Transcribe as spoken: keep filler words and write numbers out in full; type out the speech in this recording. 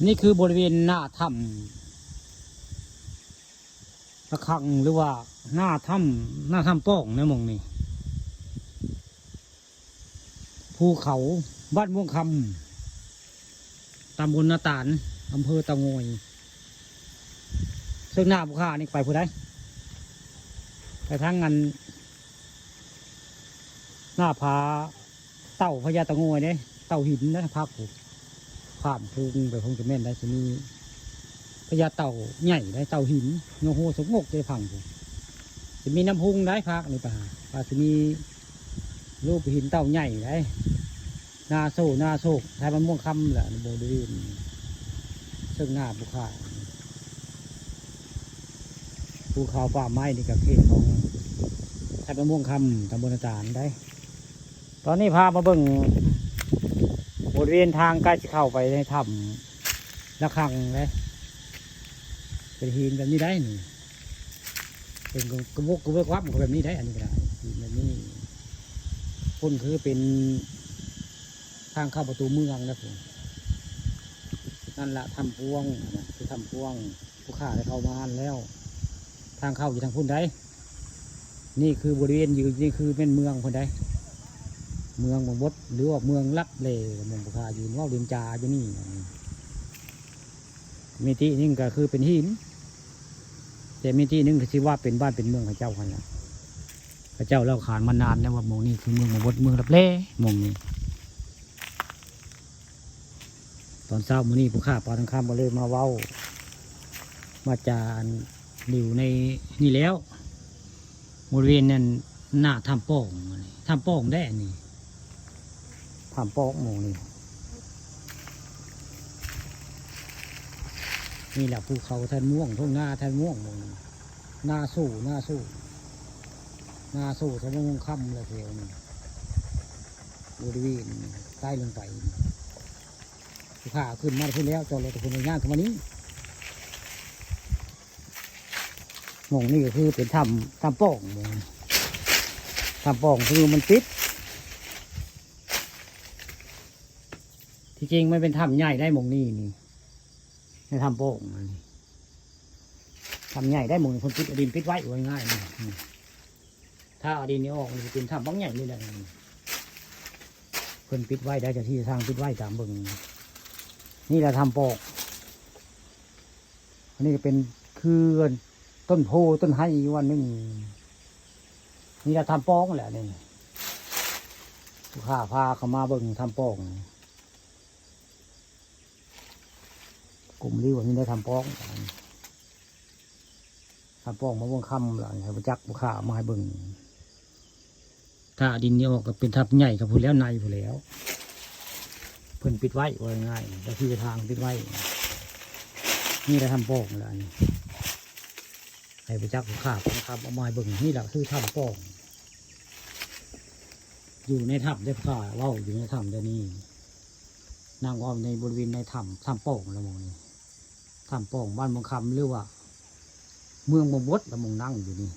นี่คือบริเวณหน้าถ้ำระฆัง หรือว่าหน้าถ้ำ หน้าถ้ำป้องในหม่องนี้ ภูเขา บ้านม่วงคำ ตำบลนาตาล อำเภอเต่างอย เซิ่งหน้าภูเขานี่ไปผู้ใด ไปทางอัน หน้าผาเต่าพญาเต่างอยเด้ เต่าหินนะ ภาคผม ข้ามภูไปคงจะแม่นได้ สิมีพญาเต่าใหญ่ได้ เต่าหิน โยโฮสงกจะพังผม สิมีน้ำพุงได้ ภาคนี่ไปหา ว่าสิมีรูปหินเต่าใหญ่ได้ นาโซ นาโซก ไทยบ้านม่วงคำแหละ บริเวณเซิ่งหน้าภูเขา ภูเขาป่าไม้นี่ก็เขตของไทยบ้านม่วงคำ ตำบลนาตาลได้ ตอนนี้พามาเบิ่งบริเวณทางใกล้จะเข้าไปในถ้ำระฆังเลย เป็นหินแบบนี้ได้นี่ เป็นกระบกกระเบื้องวับก็แบบนี้ได้ อันนี้ก็ได้ หินแบบนี้ คนคือเป็นทางเข้าประตูเมืองนะผม นั่นละถ้ำพวงนะ คือถ้ำพวง ผู้ข้าได้เข้ามาแล้ว ทางเข้าอยู่ทางพุ้นใด นี่คือบริเวณยืน นี่คือเป็นเมืองพุ้นใด เมืองบางบด หรือว่าเมืองลับแล หม่องผู้ข้ายืนเว้าเรียนจาอยู่นี่ มิติหนึ่งก็คือเป็นหิน แต่มิติหนึ่งก็สิว่าเป็นบ้านเป็นเมืองเขาเจ้าหั่นล่ะ เขาเจ้าเล่าขานมานานแล้วว่าหม่องนี้คือเมืองบางบด เมืองลับแล หม่องนี้ ตอนเช้ามื้อนี้ผู้ข้าปาทองคำก็เลยมาเว้า มาจาอันอยู่ในนี่แล้ว บริเวณนั้นหน้าถ้ำป้อง ถ้ำป้องแด้นี่ ถ้ำป้องหม่องนี้ นี่แหละภูเขาท่านม่วง ทุ่งนาท่านม่วงหม่องนี้ นาสู่ นาสู่ นาสู่ท่านม่วงคำเลยแถวนี้ บริเวณใต้ลงไป ผู้ข้าขึ้นมาพุ้นแล้ว จอดรถพุ้นย่างขึ้นมานี้ หม่องนี้ก็คือเป็นถ้ำ ถ้ำป้องหม่องนี้ ถ้ำป้องคือมันปิด ที่จริงมันเป็นถ้ำใหญ่ได้หม่องนี้นี่ ในถ้ำป้องอันนี้ ถ้ำใหญ่ได้หม่องนี้ เพิ่นปิดเอาดินปิดไว้ ว่าง่ายๆนี่ ถ้าเอาดินนี้ออก มันจะเป็นถ้ำบักใหญ่เลยแหละ เพิ่นปิดไว้ได้ เจ้าที่ทางปิดไว้ตามเบิ่ง นี่แหละถ้ำป้อง อันนี้ก็เป็นคือต้นโพต้นไฮอยู่วันหนึ่ง นี่แหละถ้ำป้องแหละนี่ ผู้ข้าพาเข้ามาเบิ่งถ้ำป้อง กลุ่มริ้วนี่ได้ถ้ำป้อง ถ้ำป้องมาเบิ่งคำละ ให้ผู้จักผู้ข้ามาให้เบิ่ง ถ้าดินนี้ออกก็เป็นถ้ำใหญ่กับผู้แล้วในผู้แล้ว เพิ่นปิดไว้ว่าง่าย เจ้าที่ทางปิดไว้ นี่แหละถ้ำป้องแล้วอันนี้ ให้ผู้จักผู้ข้าผู้ข้าเอามาให้เบิ่ง นี่แหละคือถ้ำป้อง อยู่ในถ้ำได้ผู้ข้าเว้าอยู่ในถ้ำเดี๋ยวนี้ นั่งเว้าในบริเวณในถ้ำ ถ้ำป้องละหม่องนี้ ถ้ำป้องบ้านม่วงคำ หรือว่า เมืองบ่บดละหม่องนั่งอยู่นี่